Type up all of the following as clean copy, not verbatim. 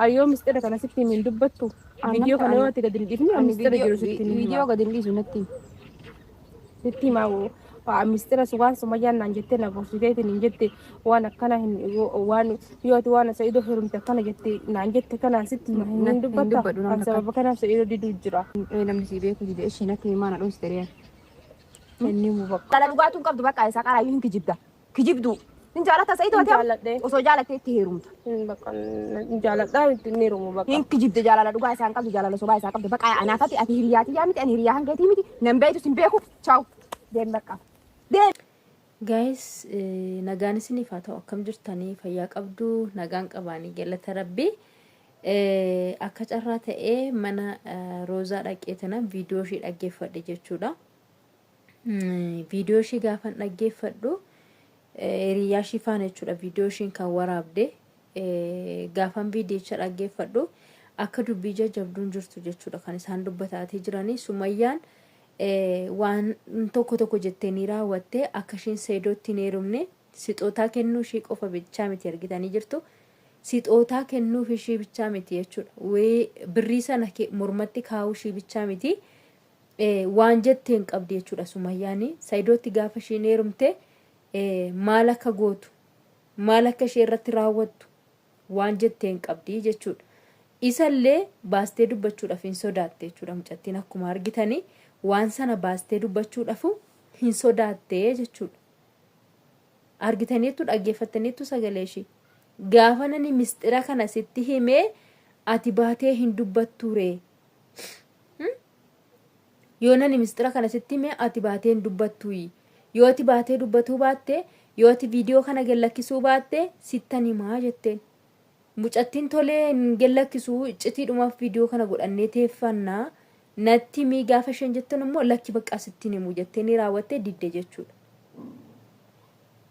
Ayyoo mistira kana sitti hin dubbattu. Viidiyoo kana yoo ati gadi hin dhiifne Ani mistira jiru sitti hin viidiyoo hima. gadi hin dhiisu natti. Sitti himaa waa mistira waan Sumayyaan naan jettee na gorsiteetiin hin jette waan akkana hin waan yoo ati waan Sa'idoo heerumte akkana jette naan jette kanaan sitti hima hin Hin dubbatta. dubbadhu Kan namni sababa kanaaf Sa'idoo diduu jira. Namni si beeku dide ishee natti himaa na dhoosite ree. Inni himu bakka. Dhala dhugaatuu hin qabdu bakka isaa qaraayyuu hin kijibda. Kijibduu. Hin jaalata Sa'idoo Hin jaalladhe. Osoo jaalattee itti heerumta. Hin bakka hin jaaladhaa itti hin heerumu bakka. Hin kijibde jaalala dhugaa isaan qabdu jaalala sobaa isaa qabdu bakka anaafati ati hiriyaati yaa miti ani hiriyaa hangeetii miti nan beektu sin beeku chaaw deem bakka. Deem. Guys, nagaan isiniif haa ta'u. Akkam jirtanii? Fayyaa qabdu? Nagaan qabaanii, galata rabbii. Akka carraa ta'ee mana Roozaa dhaqee tana viidiyoo ishii dhaggeeffadhe jechuudha. Viidiyoo ishii gaafan dhaggeeffadhu hiriyyaa ishii faana jechuudha viidiyoo ishiin kan waraabde. Gaafan viidiyicha dhaggeeffadhu akka dubbii jajjabduun jirtu jechuudha kan isaan dubbataatii jiranii. Sumayyaan waan tokko tokko jettee ni raawwatte. Akka ishiin Seedootti hin heerumne sixootaa kennuu ishii qofa bichaa miti, argitanii jirtu. Sixootaa kennuuf ishii bichaa miti jechuudha. Birrii sana mormatti kaa'uu ishii bichaa miti. Waan jettee hin qabdi jechuudha Sumayyaan. Saidootti gaafa ishiin heerumte maal akka gootu, maal akka ishee irratti raawwattu waan jettee hin qabdi jechuudha. Isallee baastee dubbachuudhaaf hin sodaatte jechuudha mucattiin. Akkuma argitanii waan sana baastee dubbachuudhaaf hin sodaatte jechuudha. Argitaniittu, dhaggeeffattaniittu sagalee ishii. Gaafa nani misxira kana sitti himee ati baatee hin dubbattuuree? Yoo nani misxira kana sitti hime ati baatee hin dubbattuuyi? Yoo ati baatee dubbatuu baatte, yoo ati viidiyoo kana gad lakkisuu baatte sittan himaa jetteen. Mucattiin tolee, hin gad lakkisuu, iccitiidhumaaf viidiyoo kana godhannee teeffannaa, natti himii gaafa isheen jettan immoo lakki baqqaa sitti hin himu jettee ni raawwattee didde jechuudha.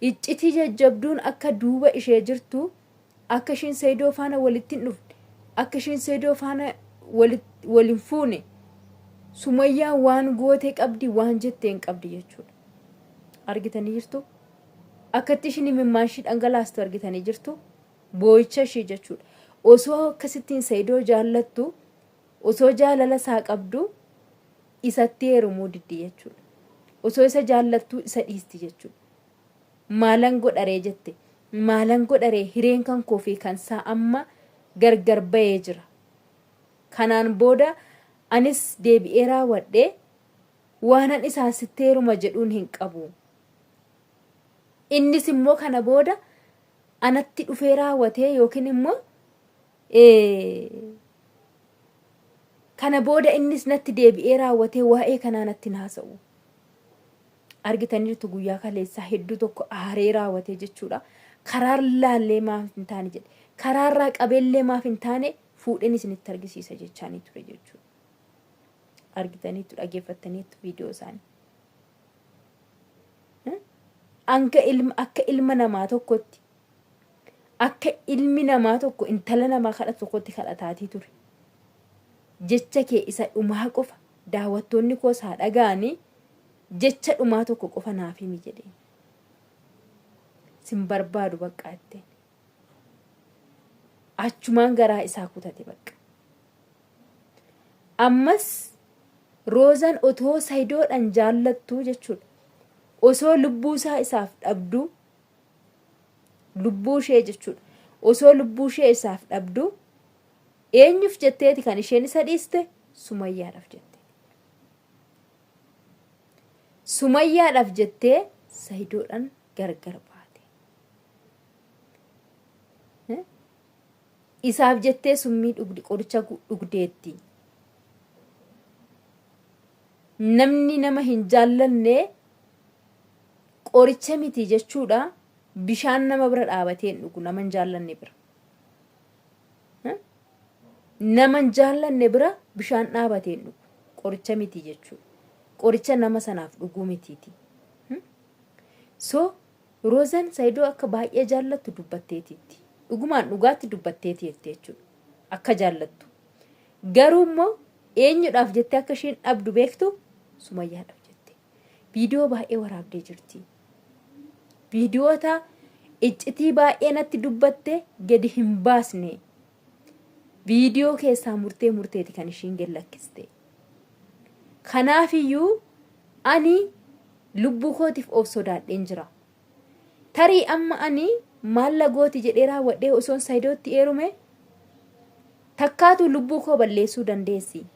Iccitii jajjabduun akka duuba ishee jirtu, akka ishiin Seydoo faana walitti hin dhufne, akka ishiin Seydoo faana wal hin fuune Sumayyaan waan gootee qabdi, waan jettee hin qabdi jechuudha. Argitanii jirtu? Akkatti ishiin imimmaan ishii dhangalaastu argitanii jirtu? Boo'icha ishii jechuudha. Osoo akkasittiin Seydoo jaallattu, osoo jaalala isaa qabdu isatti heerumuu diddi jechuudha. Osoo isa jaallattuu isa dhiisti jechuudha. Maalan godharee jette. Maalan godharee? Hireen kan koo fi kan isaa amma gargar bahee jira. Kanaan booda anis deebi'ee raawwadhee waanan isaan sitti heeruma jedhuun hin qabu. Innis immoo kana booda anatti dhufee raawwatee yookiin immoo kana booda innis natti deebi'ee raawwatee waa'ee kanaa natti hin haasa'u. Argitaniirtu, guyyaa kaleessaa hedduu tokko aaree raawwatee jechuudha. Karaarraallee maaf hin taane jedhe. Karaarraa qabeellee maaf hin taane fuudheen isinitti argisiisa jechaanii ture jechuudha. Argitaniittu, dhaggeeffattaniittu viidiyoo isaanii. Hanga ilma akka ilma namaa tokkotti, akka ilmi namaa tokko intala namaa kadhatu tokkotti kadhataatii ture. Jecha kee isa dhumaa qofa daawwattoonni koos haa dhaga'anii, jecha dhumaa tokko qofa naaf himi jedheen. Sin barbaadu baqqaa jetteen. Achumaan garaa isaa kutate bakka. Ammas Roozaan otoo Sayidoodhaan jaallattuu jechuudha. Osoo lubbuu isaa isaaf dhabduu, lubbuu ishee jechuudha. Osoo lubbuu ishee isaaf dhabduu eenyuuf jetteeti kan isheen isa dhiiste? Sumayyaadhaaf jette. Sumayyaadhaaf jettee Sayidoodhaan gargar baate. Isaaf jettee summii dhugdi, qoricha dhugdeetti. Namni nama hin jaallanne qoricha miti jechuudha. Bishaan nama bira dhaabatee hin dhugu nama hin jaallanne bira. Nama hin jaallanne bira bishaan dhaabatee hin dhugu. Qoricha miti jechuudha. Qoricha nama sanaaf dhuguu mitiiti. So Roozaan Saayidoo akka baay'ee jaallattu dubbatteetiitti. Dhugumaan dhugaatti dubbatteetiirti jechuudha. Akka jaallattu. Garuu immoo eenyudhaaf jettee akka isheen dhabdu beektu? Sumayyaadhaaf jettee. Viidiyoo baay'ee waraabdee jirti. Viidiyoota iccitii baay'ee natti dubbatte gadi hin baasne. Viidiyoo keessaa murtee murteeti kan ishiin gad lakkiste. Kanaafiyyuu ani lubbuu kootiif of sodaadheen jira. Tarii amma ani maal la gooti jedhee raawwadhee osoon Saidootti eerume takkaatu lubbuu koo balleessuu dandeessi.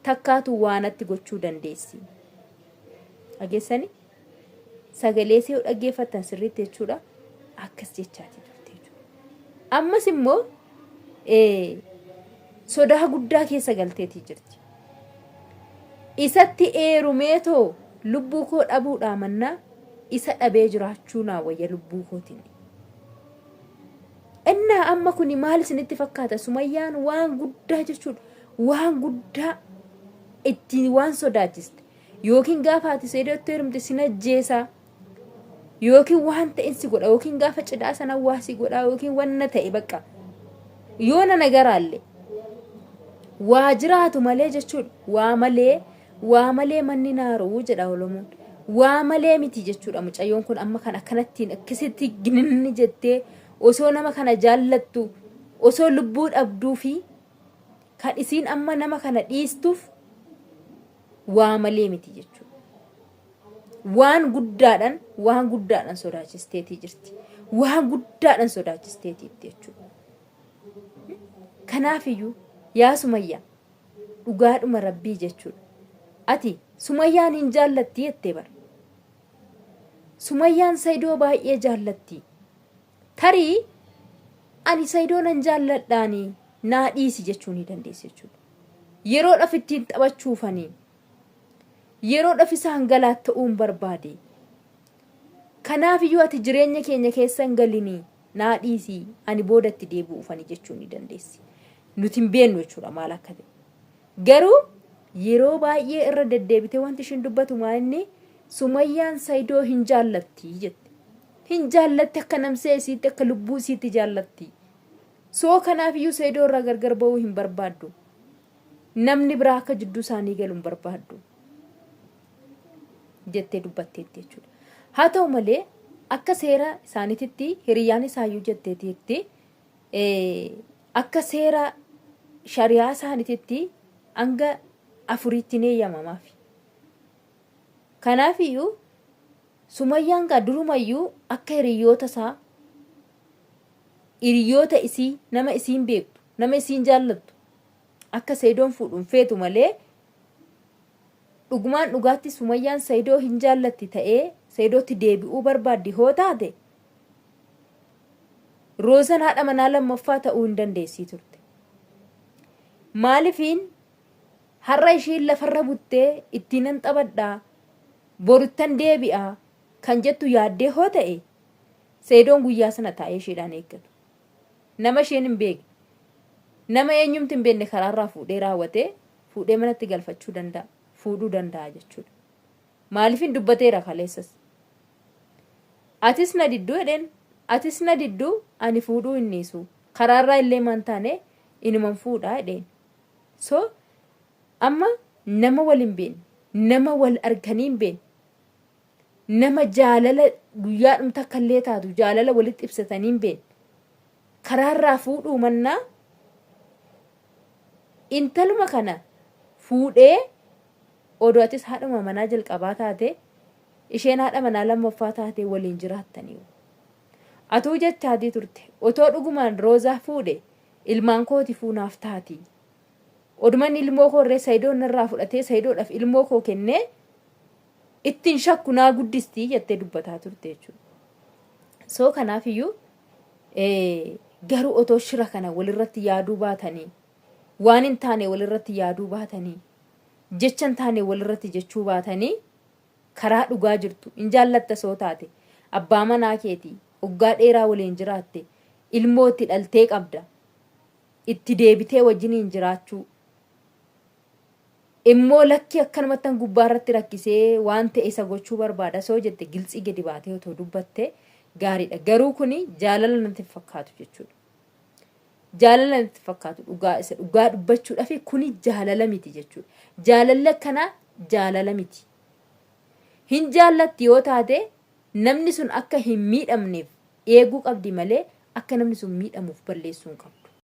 Takkaatu waa natti gochuu dandeessi. Dhageessani? Sagalee isee yoo dhaggeeffattan sirriitti jechuudha. Akkas jechaati turte jechuudha. Ammas immoo sodaa guddaa keessa galteetii jirti. Isatti eerumeetoo lubbuu koo dhabuudhaa mannaa isa dhabee jiraachuu naa wayya lubbuu kootiin. Innaa amma kuni maal isinitti fakkaata? Sumayyaan waan guddaa jechuudha. Waan guddaa ittiin waan sodaachiste. Yookiin gaafa ati seedootti heerumte sin ajjeesaa. Yookiin waan ta'in si godha. Yookiin gaafa cidhaa sana waa si godha. Yookiin wanna ta'e bakka. Yoo nana garaalle waa jiraatu malee jechuudha. Waa malee waa malee manni naaruu jedha Oromoon. Waa malee miti jechuudha mucayyoon kun amma kan akkanattiin akkasitti gininni jettee osoo nama kana jaallattu osoo lubbuu dhabduu fi kan isiin amma nama kana dhiistuuf waa malee miti jechuudha. Waan guddaadhaan waan guddaadhaan sodaachisteetii jirti. Waan guddaadhaan sodaachisteetiitti jechuudha. Kanaafiyyuu yaa Sumayyaa dhugaadhuma rabbii jechuudha. Ati Sumayyaan hin jaallatti jettee bara. Sumayyaan Sayidoo baay'ee jaallatti. Tarii ani Sayidoo nan jaalladhaanii naa dhiisi jechuu ni dandeessi jechuudha. Yeroodhaaf ittiin taphachuufanii yeroodhaaf isaan galaatta'uun barbaade. Kanaafiyyuu ati jireenya keenya keessa hin galinii naa dhiisi ani booda itti deebi'uufani jechuu ni dandeessi. Nuti hin beennu jechuudha maal akka ta'e. Garuu yeroo baay'ee irra deddeebitee wanti ishiin dubbatu maa inni Sumayyaan Sayidoo hin jaallatti jette. Hin jaallatti akka namsee isiitti akka lubbuu isiitti jaallatti. Soo kanaafiyyuu Sayidoo irraa gargar ba'uu hin barbaaddu. Namni biraa akka jidduu isaanii galu hin barbaaddu. Jettee dubbatteetti jechuudha. Haa ta'u malee akka seera isaaniititti hiriyyaan isaayyuu jetteetiitti akka seera shari'aa isaaniititti hanga afuriitti ni eeyyamamaaf. Kanaafiyyuu Sumayyaan gaa durumayyuu akka hiriyyoota isaa hiriyyoota isii nama isiin beektu nama isiin jaallattu akka Sayidoon fuudhu hin feetu malee dhugumaan dhugaatti Sumayyaan Sayidoo hin jaallatti ta'ee Sayidootti deebi'uu barbaaddi hoo taate Roozan haadha manaa lammaffaa ta'uu hin dandeessii turte. Maalifiin har'a ishiin lafarra buttee ittiinan taphadhaa boruttan deebi'a kan jettu yaaddee hoo ta'e Sayidoon guyyaa sana taa'ee isheedhaan eeggatu. Nama isheen hin beekne, nama eenyumti hin beekne karaarraa fuudhee raawwatee fuudhee manatti galfachuu danda'a, fuudhuu danda'a jechuudha. Maaliifin dubbateera kaleessas. Atis na didduu jedheen, atis na didduu ani fuudhuu hin dhiisu. Karaarraa illee maan taane inuman fuudhaa jedheen. So amma nama wal hin beekne, nama wal arganii hin beekne, nama jaalala guyyaadhum takka illee taatu jaalala walitti ibsatanii hin beekne karaarraa fuudhuu mannaa intaluma kana fuudhee odoo atis haadhuma manaa jalqabaa taate isheen haadha manaa lammaffaa taate waliin jiraattanii. Atuu jechaatii turte otoo dhugumaan Roozaa fuudhe ilmaan kooti fuunaaf taati. Oduman ilmoo koo irree Sayidoon narraa fudhatee Sayidoodhaaf ilmoo koo kennee ittiin shakku naa guddistii jettee dubbataa turte jechuudha. So kanaaf iyyuu garuu otoo shira kana walirratti yaaduu baatanii waan hin taane walirratti yaaduu baatanii jecha hin taane walirratti jechuu baatanii karaa dhugaa jirtu hin jaallatta soo taate abbaa manaa keetii waggaa dheeraa waliin jiraatte ilmoo itti dhaltee qabda itti deebitee wajjiniin jiraachuu immoo lakkii akkanumattan gubbaa irratti rakkisee waan ta'e isa gochuu barbaada soo jette giltsii gadi baatee otoo dubbatte gaariidha. Garuu kuni jaalala natti hin fakkaatu jechuudha. Jaalala natti hin fakkaatu dhugaa isa dhugaa dubbachuudhaaf kuni jaalala miti jechuudha. Jaalalli akkanaa jaalala miti. Hin jaallatti yoo taate namni sun akka hin miidhamneef eeguu qabdi malee akka namni sun miidhamuuf balleessuu hin qabdu.